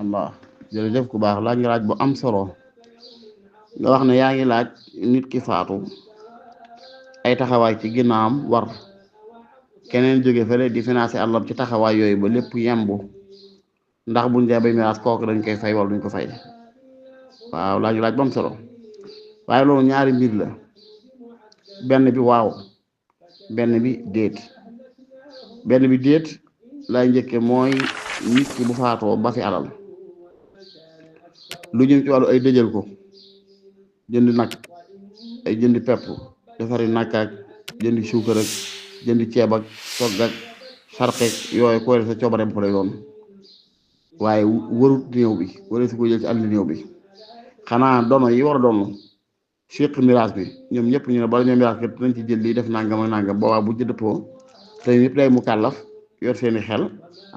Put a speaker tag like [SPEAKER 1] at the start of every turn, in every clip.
[SPEAKER 1] Allah jërëjëf ku baax laaj nga laaj bu am solo nga wax ne yaa ngi laaj nit ki faatu ay taxawaay ci ginnaawam war keneen jóge fële di financé àllam ci taxawaay yooyu ba lépp yembu ndax buñ dee bay miraas kooku dañ koy fay wala duñ ko fay. waaw laaj bu am solo waaye loolu ñaari mbir la, benn bi waaw benn bi déet. benn bi déet lay njëkke mooy nit ki bu faatoo ba fi alal lu jëm ci wàllu ay dëjël ko jënd nag ay jëndi pepp defari nag ak jëndi suukar ak jëndi ceeb ak togg ak sarxeek yooyu koy def sa coobare bu lay doon waaye warut néew bi wala su ko jël ci àll néew bi xanaa dono yi war a doon fiq miraas bi ñoom ñëpp ñu ne bala ñoo miraas kat nañ ci jël lii def nangam ak nangam boobaa bu ci dëppoo te ñëpp day mu kàllaf yor seeni xel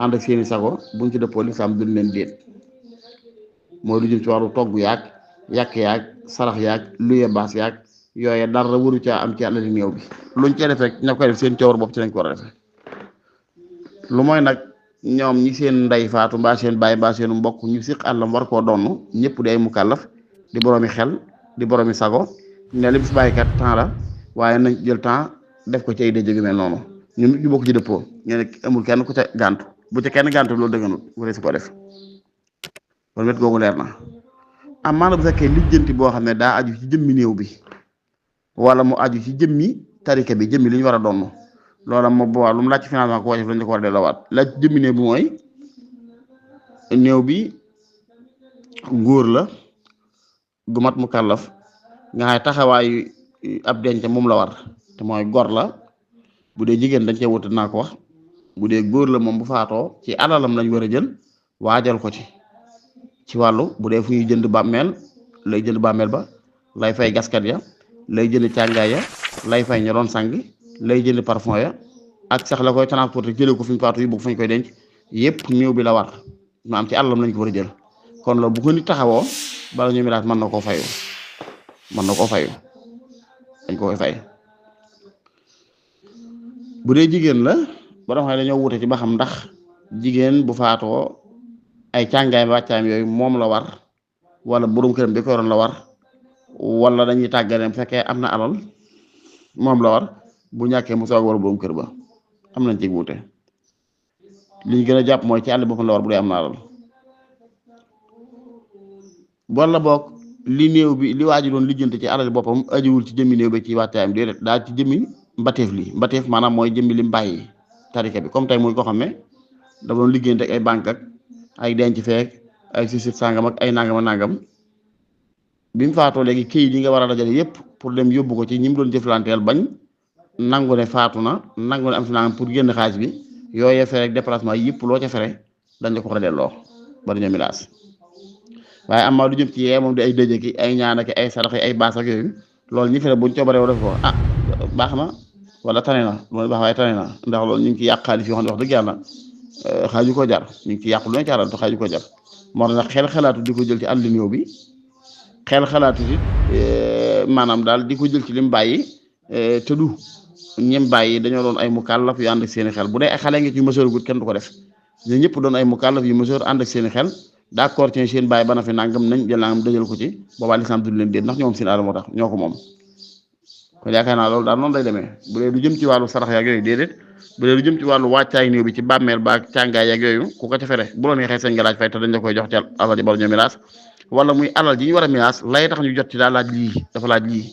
[SPEAKER 1] ànd ak seeni sago buñ ci dëppoo lislaam duñ leen déet mooy lu jëm ci wàllu togg yaag yàq yaag sarax yaag luye baas yaag yooye dara waru caa am ci àllali néew bi luñ cee def rek ña koy def seen coowar bopp ci lañ ko war a defe lu mooy nag ñoom ñi seen ndey faatu mbaa seen baay mbaa seen mbokk ñu siq àllam war koo donn ñëpp day mu kàllaf di boroomi xel di boroomi sago ne li fi bàyyikat temps la waaye nañ jël temps def ko ci ay dëjë yu mel noonu ñun ñu bokk ci dëppoo ñu ne amul kenn ku ca gàntu bu ca kenn gàntu loolu dëgganut wala si ko def kon wet googu leer na am maanaam bu fekkee lijjanti boo xam ne daa aju ci jëmmi néew bi wala mu aju ci jëmmi tarika bi jëmmi li ñu war a donn loola moom bu lu mu laaj ci financement ko wàcc lañ ko war a delloowaat laaj ci jëmmi néew bi mooy néew bi góor la gu mat mu kàllaf nga xay taxawaayu ab denc moom la war te mooy gor la bu dee jigéen dañ cee wut naa ko wax bu dee góor la moom bu faatoo ci alalam lañ war a jël waajal ko ci wàllu bu dee fu ñuy jënd bàmmeel lay jënd bàmmeel ba lay fay gaskat ya lay jënd càngaay ya lay fay ña doon sang lay jënd parfum ya ak sax la koy transporter jëlee ko fi mu faatu yi bu fañ koy denc yëpp néew bi la war ma am ci alalam lañ ko war a jël kon loolu bu ko nit taxawoo bala ñu miraas mën na koo fayu dañ ko koy fay. bu dee jigéen la ba xam ne dañoo wute ci ba xam ndax jigéen bu faatoo ay càngaay wàccaayam yooyu moom la war wala borom këram bi ko yoroon la war wala dañuy tàggale bu fekkee am na alal moom la war bu ñàkkee mu soog war borom kër ba am nañ ci wute li ñu gën a jàpp mooy ci àll boppam la war bu dee am na alal wala boog li néew bi li waaju doon lijjanti ci alal boppam ajiwul ci jëmmi néew bi ci wàccaayam déedéet daal ci jëmmi mbateef maanaam mooy jëmmi lim bàyyi tarika bi comme tey muy ko xam ne da doon liggéeyante ak ay banque ak ay denc feek ay susut sangam ak ay nangam ak nangam bi mu faatoo léegi këyit yi nga war a dajale yépp pour dem yóbbu ko ci ñi mu doon jëflanteel bañ nangu ne faatu na nangu ne am si nangam pour génn xaalis bi yooyee fere ak déplacement yëpp loo ca fere dañ la ko war a delloo bari ñoo milaas waaye am maa lu jëm ci yee moom di ay dëjë ki ay ñaan ak ay sarax ay baas ak yooyu loolu ñi fere buñ coobaree def ko baax na wala tane na loolu baax waaye tane na ndax loolu ñu ngi ci yàq xaalis yoo xam ne wax dëgg yàlla xaaju ko jar ñu ngi ci yàqu lu ne caaral te xaaju ko jar moo tax nag xel xalaatu di ko jël ci àll néew bi xel xalaatu ci maanaam daal di ko jël ci lim bàyyi te du ñem bàyyi dañoo doon ay mukallaf yu ànd ak seeni xel bu dee ay xale nga ci mësoor gut kenn du ko def ñun ñëpp doon ay mukallaf yu mësoor ànd ak seeni xel d'accord ci seen bàyyi ba na fi nangam nañ jël nangam dëjal ko ci boobaa lislaam du leen déet ndax ñoom seen alal moo tax ñoo ko moom kon yaakaar naa loolu daal noonu lay demee bu dee lu jëm ci wàllu sarax yaag yooyu déedéet bu dee lu jëm ci wàllu wàccaay néew bi ci bàmmeel ba ak càngaay yaag yooyu ku ko ca fere bu la neexee sañ nga laaj fay te dañ la koy jox ci alal ji bala ñoo miraas wala muy alal ji ñu war a miraas lay tax ñu jot ci daal laaj lii dafa laaj lii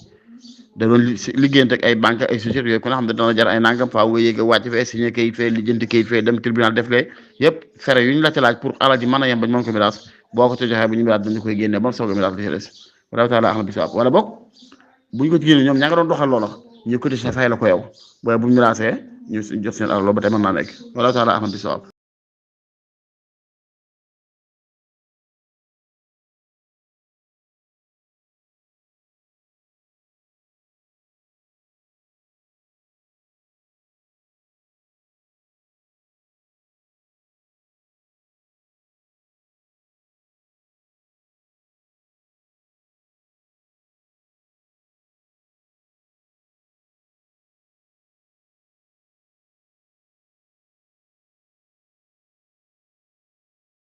[SPEAKER 1] da doon liggéeyante ak ay banque ay sociétés yooyu ku nga xam ne dana jar ay nangam faaw nga yéeg a wàcc fee signé kayit fee lijjanti kayit fee dem tribunal def lee yëpp fere yu ñu la ca laaj pour alal ji mën a yem bañ mën ko miraas boo ko ca joxee bu ñu miraas dañu koy génne ba mu soog a miraas li ci des wala taala axna bisaab wala boog bu ñu ko ci génne ñoom ñaa nga doon doxal loola ñu cotisé fay la ko yow booy bu ñu miraasee ñu jot seen alal loolu ba tey mën naa nekk wala taala axna bisaab